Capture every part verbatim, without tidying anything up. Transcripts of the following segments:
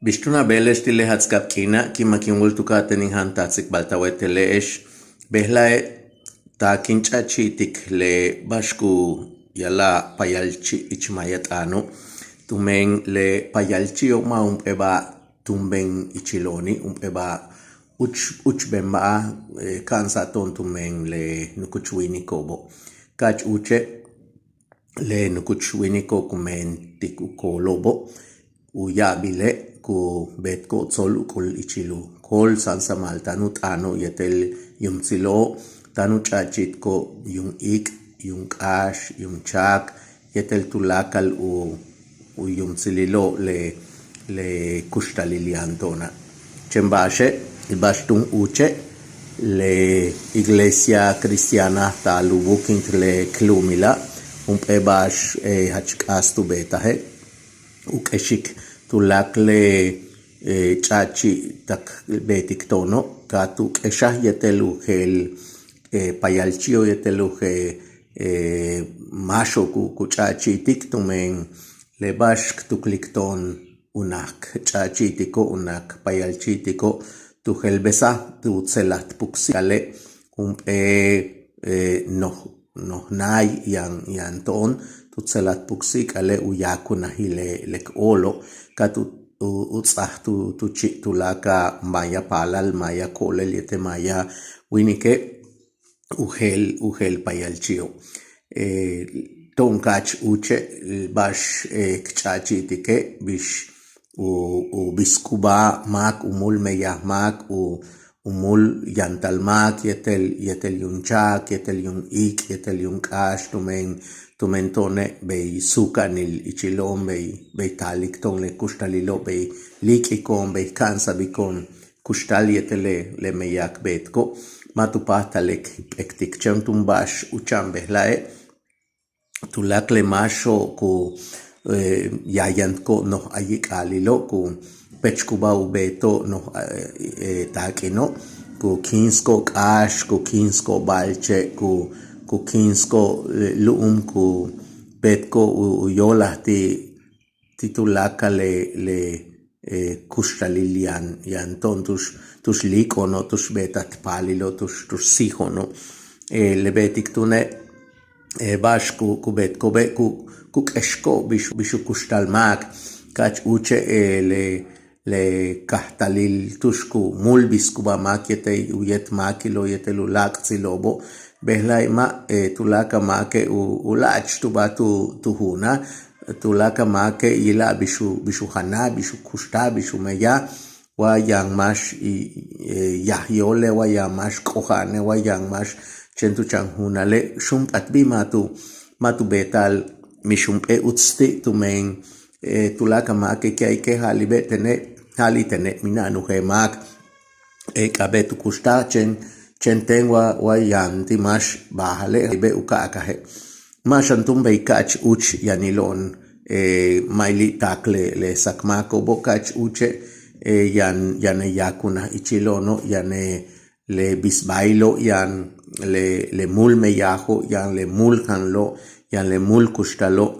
Bix túun a beele'ex ti' le ja'atskab k'iina', kin ma' kin wúul tuka' ten in jantaj tsikbal ta wéetele'ex. Bejela'e' ta kin ch'a'chi'itik le ba'ax ku ya'ala'al payalchi' ich maaya t'aano'. Tumen le payalchi'o' ma' jump'éel ba'al túumben ichilo'oni', jump'éel ba'al úuch úuchben ba'al, ka'ansa'al to'on tumen le nukuch wíiniko'obo'. Ka'ach úuche' le nukuch wíiniko' ku meentik u koolo'obo', u ya'abile' ku beetko'ob tsol u k'ul ichil u kool sáansamal táan u t'aano' yéetel yuumtsilo'ob, táan u ch'a'chi'itiko'ob yuum iik', yuum k'áax, yuum cháak, yéetel tuláakal u u yuumtsililo' le le kuxtalil yaan to'ona'. Chéen ba'axe' ba'ax túun úuche' le Iglesia Cristiana taal u búukintik le k lu'umila', jump'éel ba'ax jach k'aas tu beetaje', u k'exik tuláakal le ch'a'chi' tak beetik to'ono', ka tu k'exaj yéetel u jeel payalchi'o' yéetel u jeel máaxo'ob ku ch'a'chi'itik tumen le ba'ax k tuklik to'on unaj k ch'a'chi'itiko', unaj k payalchi'itiko', tu jelbesaj tu tselaj t puksi'ik'ale' jump'éel noj noj náay yaan yaan to'on, tu tselaj t puksi'ik'ale' u yaakunajil le k óolo', ka tu uts'aj tu tu chi' tuláakal maaya paalal, maaya ko'olel yéetel maaya wíinike' u jeel u jeel payalchi'o'. To'on ka'ach úuche' ba'ax k ch'a'chi'itike' bix u u biskubáa máak, u múul meyaj máak, u u múul yantal máak yéetel yéetel yuum cháak, yéetel yuum iik', yéetel yuum k'áax, tumen tumen to'one' bey suuka'anil ichilo'on, bey bey taalik to'on le kuxtalilo', bey líik'iko'on, bey ka'ansabiko'on kuxtal yéetel le le meyaj k beetiko'. Ma' tu páajtal le k p'ektik. Chéen túun ba'ax úucha'an bejela'e' tuláakal le máaxo'ob ku yaayantiko'ob noj ayik'alilo', ku pechkubáa u beeto'ob noj taak'ino', ku kíinsiko'ob k'áax, ku kíinsiko'ob ba'alche', ku ku kíinsiko'ob lu'um, ku beetiko'ob u yoolaj ti' ti' tuláakal le le kuxtalil yaan yaan to'on tu'ux tu'ux líik'o'ono', tu'ux beetaj t paalilo', tu'ux tu'ux síijo'ono'. Le beetik túune' ba'ax ku ku beetiko'obe' ku ku k'exiko'ob bix bix u kuxtal máak. Ka'ach úuche' le le kajtalil tu'ux ku múul biskubáa máak yéetel u yéet máakilo' yéetel u láak'tsilo'obo', bejela'e' ma' tuláakal máake' u u la'ach tu ba'al tu tu juunaj. Tuláakal máake' yila'aj bix u bix u janal, bix u kuxtal, bix u meyaj, wa yaan máax yaj yóole', wa yaan máax k'oja'ane', wa yaan máax chéen tu chan juunale', xump'atbil ma' tu ma' tu beeta'al mix jump'éel uts ti', tumen tuláakal máake' ki'ayike' ja'alibe' tene' ja'ali' tene' mina'an u jeel máak. K'a'abéet u kuxtal, chéen chéen teen wa wa yaan ti' máax baajale' ja'alibe' u ka'akaje'. Ma' xan túun bey ka'ach úuch yanilo'on, ma'ili' taak le le sak máako'obo', ka'ach úuche' yaan yaan le yaakunaj ichilo'ono', yaan le bisbailo', yaan le le múul meyajo', yaan le múul janlo', yaan le múul kuxtalo',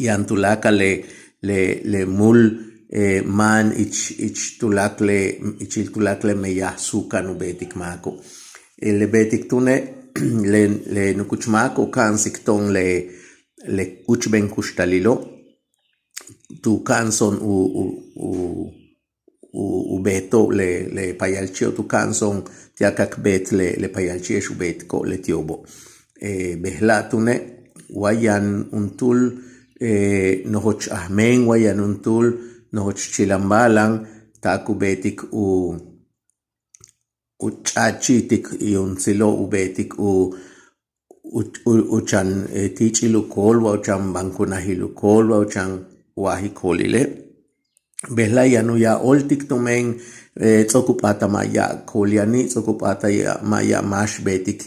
yaan tuláakal le le le múul máan ich ich tuláakal le ichil tuláakal le meyaj suuka'an u beetik máako'. Le beetik túune' le le nukuch máako'ob ka'ansik to'on le le úuchben kuxtalilo' tu ka'anso'on u u u u beeto'ob le le payalchi'o', tu ka'anso'on ti'al ka k beet le le payalchi'e'ex u beetiko'ob leti'obo'. Bejela' túune' wa yaan juntúul nojoch ajmeen, wa yaan juntúul nojoch chilanba'alan taak u beetik u u ch'a'chi'itik yuumtsilo', u beetik u u u chan tiich'il u kool, wa u chan bankunajil u kool, wa u chan waajil koolile'. Bejela' yaan u ya'ab óoltik tumen ts'o'ok u p'áatal ma' ya'ab kool yani', ts'o'ok u p'áatal ma' ya'ab máax beetik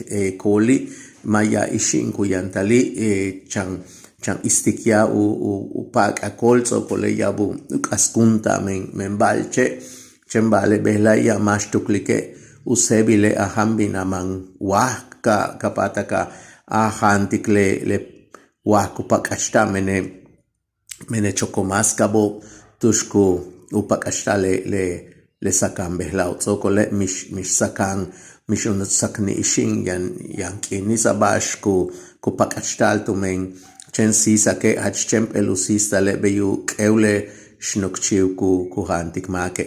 kooli', ma' ya'ab ixi'im ku yantali', chan chan istik ya'ab u u pa'ak'al kool, ts'o'okole' ya'ab u k'askúunta'al men men ba'alche'. Chéen ba'ale' bejela' ya'ab máax tuklike' u séebile' a jáan bin a man waaj ka ka p'áatak a jaantik le le waaj ku pak'achta'al mene' mene' choko máaskabo' tu'ux ku u pak'achta'al le le le sakan bejla'o' ts'o'okole' mix mix sakan mix u sakni' ixin yaan yaan k'iinisa' ba'ax ku ku pak'achta'al tumen chéen síisake' jach chéen p'éel u síistale' bey u k'éewle' xnokchi'il ku ku jaantik máake'.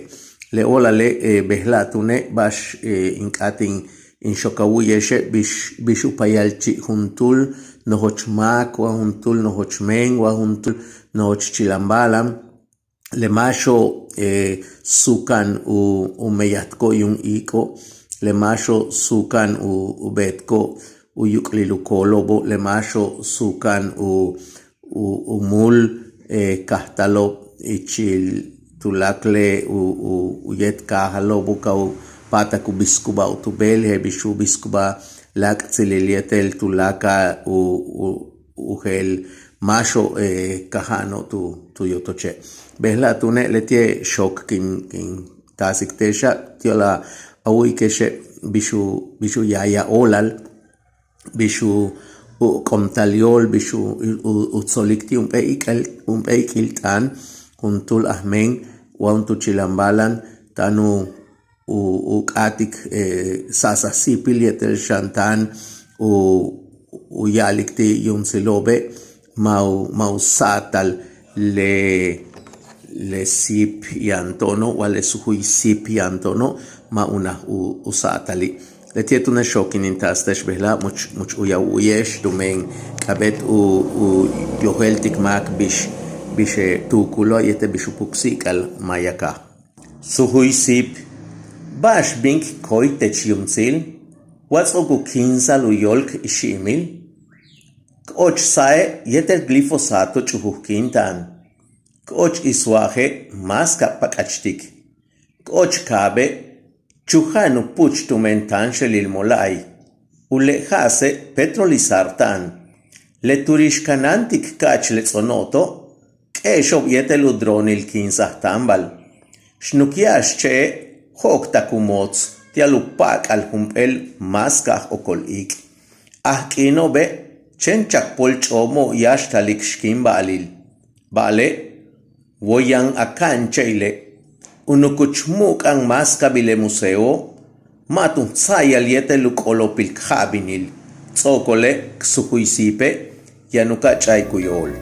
Le óolale' bejla' túune' ba'ax in k'áat in xok a wu'uye'exe' bix bix u payalchi' juntúul nojoch máak wa juntúul nojoch meen wa juntúul nojoch chilambaalan. Le máaxo'ob suukan u meyajtiko'ob yuum iik'o', le máaxo'ob suukan u beetiko'ob u yuk'lil u koolo'obo', le máaxo'ob suukan u u múul kajtalo'ob ichil tuláakal le u u yéet kaajalo'obo' ka u pa'atak u bisikubáa u tubéel je'el bix u bisikubáa láak' tsilil yéetel tuláakal u u u jeel máaxo'ob kaja'ano'ob tu tu yotoche'. Bejla' túune' leti'e' xok kin kin taasik te'exa' ti'al a wu'uyike'exe' bix u bix u yaaya' óolal bix u k'omtal yóol bix u u tsolik ti' jump'éel ik'il jump'éel ik'il t'aan juntúul ajmeen wa juntúul chilambaalan táan u u k'áatik sa'asaj síipil yéetel xan táan u u ya'alik ti' yuumtsilo'obe' ma' u ma' u sa'atal le le síip yaan to'ono' wa le sujuy síip yaan to'ono' ma' unaj u u sa'atali'. Leti'e' túune' xok kin in taas te'ex bejla' much much u'uy a wu'uye'ex tumen k'a'abéet u u yojéeltik máak bix bix tuukulo' yéetel bix u puksi'ik'al maaya kaaj. Sujuy síip. Ba'ax bin k koy tech yuumtsil wa ts'o'ok u kíinsa'al u yóol k ixi'imil? K och sa'e' yéetel glifosato ch'ujuj kíinta'an. K och iswa'aje' máaskab pak'achtik. K och kaabe' chuja'an u puch tumen táanxelil mola'ay. U le' ja'ase' petrolizarta'an. Le turix kanáantik ka'ach le ts'ono'oto' k'e'exo'ob yéetel u droonil kiinsaj táambal. Xnuk ya'ax che'e' jo'oktak u moots ti'al u pa'ak'al jump'éel máas ka'aj okol iik'. Aj k'iino'obe' chéen chakpol ch'oomo'ob yáaxtalik xkíimba'alil. Ba'ale' woy yaan a ka'anche'ile' u nukuch mu'uk'a'an máaskabil le museoo' ma' tun tsa'ayal yéetel u k'olopil k ja'abinil. Ts'o'okole' k sujuy síipe' yaan u ka' ch'a'ik u yóol.